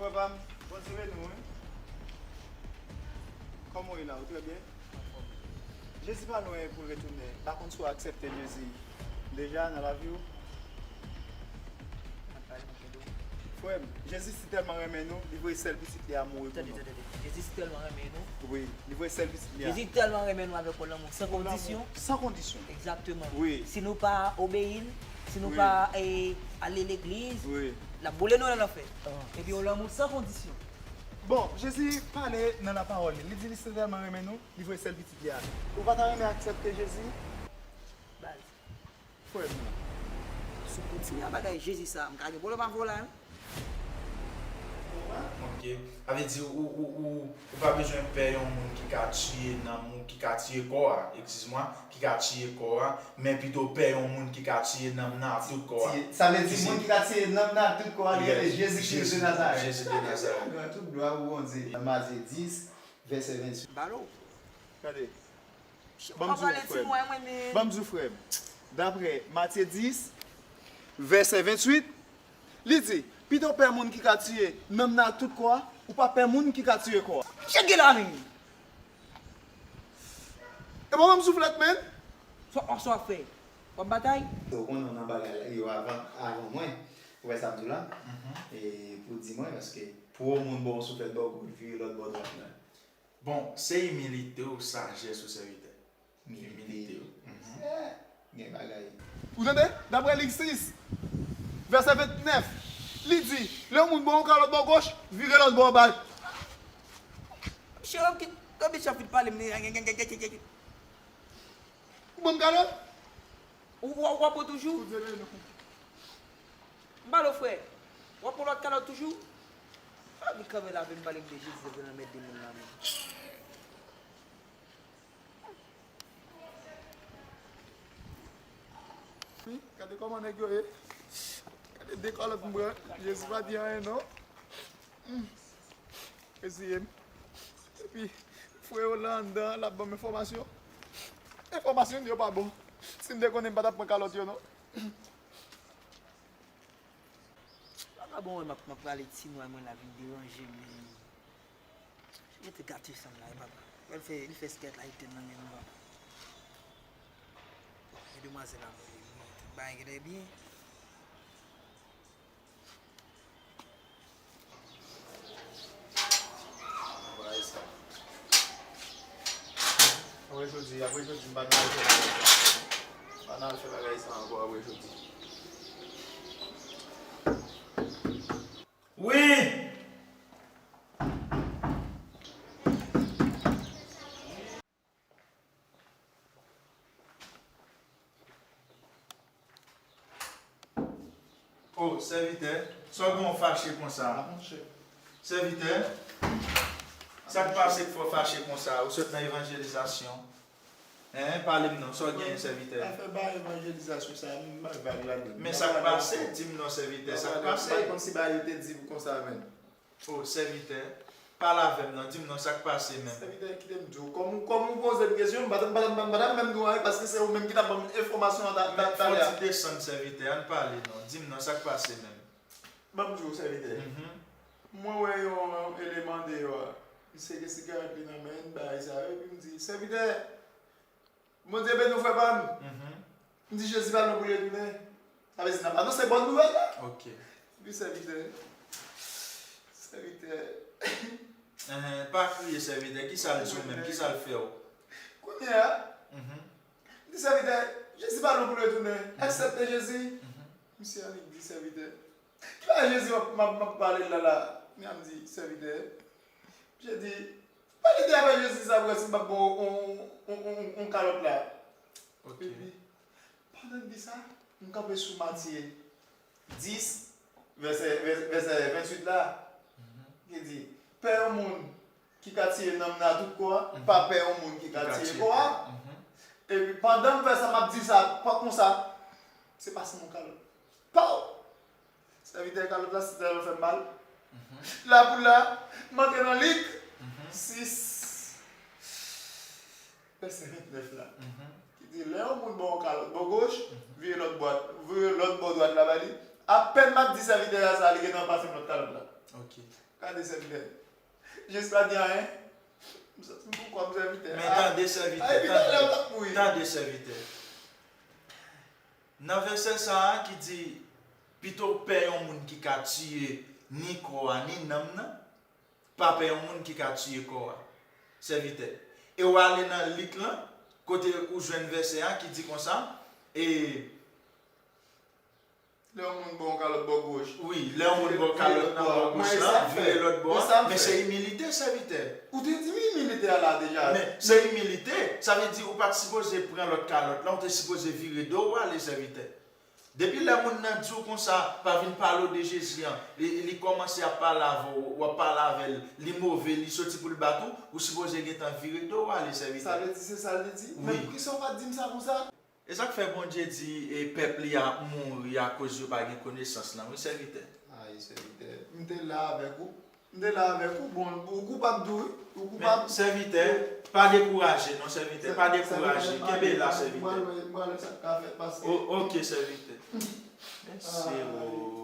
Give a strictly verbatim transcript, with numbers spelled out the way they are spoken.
Frè pa m, Bondye beni w, wi. Kòman w ye la? Ou trè byen? Anfòm. Jezi pa lwen pou l retounen. M pa konn si w aksepte Jezi deja nan lavi w. Frè m, Jezi si tèlman renmen nou, li voye sèl pitit li a mouri pou nou. Tande, tande, tande. Jezi si tèlman renmen nou. Wi, li voye sèl pitit li a. Jezi tèlman renmen nou avèk yon lanmou san kondisyon. San kondisyon. Egzakteman. Wi. Si nou pa obeyi l, si nou pa, eh, ale legliz, l ap boule nou nan lanfè. Epi yon lanmou san kondisyon. Bon, Jezi pale nan lapawòl li. Li di li si tèlman renmen nou, li voye sèl pitit li a. Ou pa ta renmen aksepte Jezi? Baz. Frè m nan. Si w kontinye a bagay Jezi sa, m ka gen pwoblèm avè w la, wi. Ok. Sa vle di ou, ou, ou, ou pa bezwen pè yon moun ki ka tiye nanm ou, ki ka tiye kò a, eskiz mwa, ki ka tiye kò a, men pito pè yon moun ki ka tiye nanm nan ak tout kò a. Sa vle di moun ki ka tiye nanm nan ak tout kò a, li rele Jezi Kris de Nazarèt. Jezi de Nazarèt. Tout glwa pou Bondye. Matye dis, vèsè venntuit. Balo. Gade. Ban m di w, frè m. Ban m di w, frè m. Daprè Matye dis, vèsè venntuit, li di, pito w pè moun ki ka tiye nanm nan ak tout kò a, ou pa pè moun ki ka tiye kò a. Misye gen lavi. E bon, ban m souflèt, menn. Sa w ap fè? W ap batay? Ou konnen w nan bagay yo avan, avan mwen. Ou wè sa m di w la? E pou di mwen, paske pou yon moun ba w yon souflèt bò goch, vire lòt bò dwat la. Bon, se imilite w, sajès ou, sèvitè. Imilite w. Gen bagay. Ou tande? Daprè Lik sis, vèsè vennèf, li di, lè yon moun ba w yon kalòt bò goch, vire lòt bò ba l. Misye, ki, ki misye ap vin pale m li? Ou ban m kalòt? Ou, ou, ou ap pran toujou? M pale w, frè. W ap pran lòt kalòt toujou? Sa vin kanpe la vin pale m de Jezi, vin anmède moun la menm. Wi, gade kòman nèg yo ye. Gade de kalòt m pran. Jezi pa di anyen non. Hmm. Reziye m. Epi, frè yo la anndan, l ap ban m enfòmasyon. Enfòmasyon yo pa bon. Si m te konnen, m pa t ap pran kalòt yo non. Vagabon wè m ap, m ap prale ti nway mwen la vin deranje m, men. Mete gate san m la, e papa. Wè l fè, li fè skèt la, li te nan men m, papa. E demwazèl la, mwen, tout bagay genlè byen. Bagay sa. Apre jodi, apre jodi, m pa nan al fè bagay sa. M pa nan al fè bagay sa ankò apre jodi. Wi! O, sèvitè, sa w gen w fache konsa? Sèvitè, sa k pase k fè w fache konsa? Ou sot nan evanjelizasyon? Hein, pale m non, sa w genyen, sèvitè? Afè ba evanjelizasyon sa, m bay vag ladan. Men sa k pase, di m non, sèvitè, sa k pase? M pa konn si bagay yo te di m konsa menm. O, sèvitè, pale avè m non, di m non sa k pase menm. Sèvitè, kite m di w. Kòm, kòm ou poze m kesyon, m pa t, m pa t, m pa t ap menm di w anyen, paske se ou menm ki t ap ban m enfòmasyon an ta, ta, talè a. Fò w ti desann, sèvitè, ann pale non, di m non sa k pase menm. Ban m di w, sèvitè. Mwen wè yon eleman deyò a, misye gen sigarèt li nan men l, bagay sa yo, epi m di, sèvitè, Bondye beni w, frè pa m. M di Jezi pa lwen pou l retounen. Sa vle di n ap anonse bòn nouvèl la. Ok. Epi sèvitè, sèvitè. Enhen, pa kriye, sèvitè. Kisa l di w menm? Kisa l fè w? Kounye a, m di sèvitè, Jezi pa lwen pou l retounen. Aksepte Jezi. Misye annik di sèvitè, ki bagay Jezi m ap, m ap, m ap pale l la la? Kounye a m di, sèvitè, misye di, pale de afè Jezi sa pou wè si m p ap ba w on, on, on, on kalòt la. Ok. Epi, pandan m di sa, m kanpe sou Matye dis, vèsè, vèsè, vèsè venntuit la, ki di, pè yon moun ki ka tiye nanm nan a tout kò a, pa pè yon moun ki ka tiye kò a. Epi, pandan m fè sa, m ap di sa, pa konsa, se pase m on kalòt. Pow! Sèvitè, kalòt la, sèvitè, yo fè m mal. La pou la, m antre nan Lik sis, vèsè vennèf la, ki di, lè yon moun ba w yon kalòt bò goch, vire lòt bò, vire lòt bò dwat la ba li. Apèn m ap di sèvitè a sa, li gentan pase m lòt kalòt la. Ok. Gade sèvitè. Jis pa di anyen. M santi m pou kòm sèvitè. Men tande sèvitè, tande, tande sèvitè. Nan vèsè sa a ki di, pito w pè yon moun ki ka tiye ni kò a, ni nanm nan, pa pè yon moun ki ka tiye kò a, sèvitè. E w ale nan Lik lan, kote ou jwenn vèsè a ki di konsa, e. Lè yon moun ba w kalòt bò goch. Wi, lè yon moun ba w kalòt nan bò goch lan, vire lòt bò a, men se imilite, sèvitè. Ou te di m imilite a la deja. Men se imilite, sa vle di ou pa t sipoze pran lòt kalòt lan, ou te sipoze vire do w ale, sèvitè. Depi lè moun nan di w konsa, pa vin pale w de Jezi an, li, li kòmanse ap pale avè w, w ap pale avè l, li move, li soti pou l bat ou, ou sipoze gentan vire do w ale, sèvitè. Sa vle di se sa l te di? Men poukisa w pa t di m sa konsa? E sa k fè Bondye di e pèp li a mouri akoz yo pa gen konesans lan, wi, sèvitè. Ay, sèvitè, m te la avèk ou. M te la avèk ou, bon, ou koupab tou, wi. Ou koupab. Men, sèvitè, pa dekouraje, non, sèvitè, pa dekouraje. Kenbe la, sèvitè. M pral wè, m pral wè sa k ka fèt, paske. O, oke, sèvitè. Mèsi, o.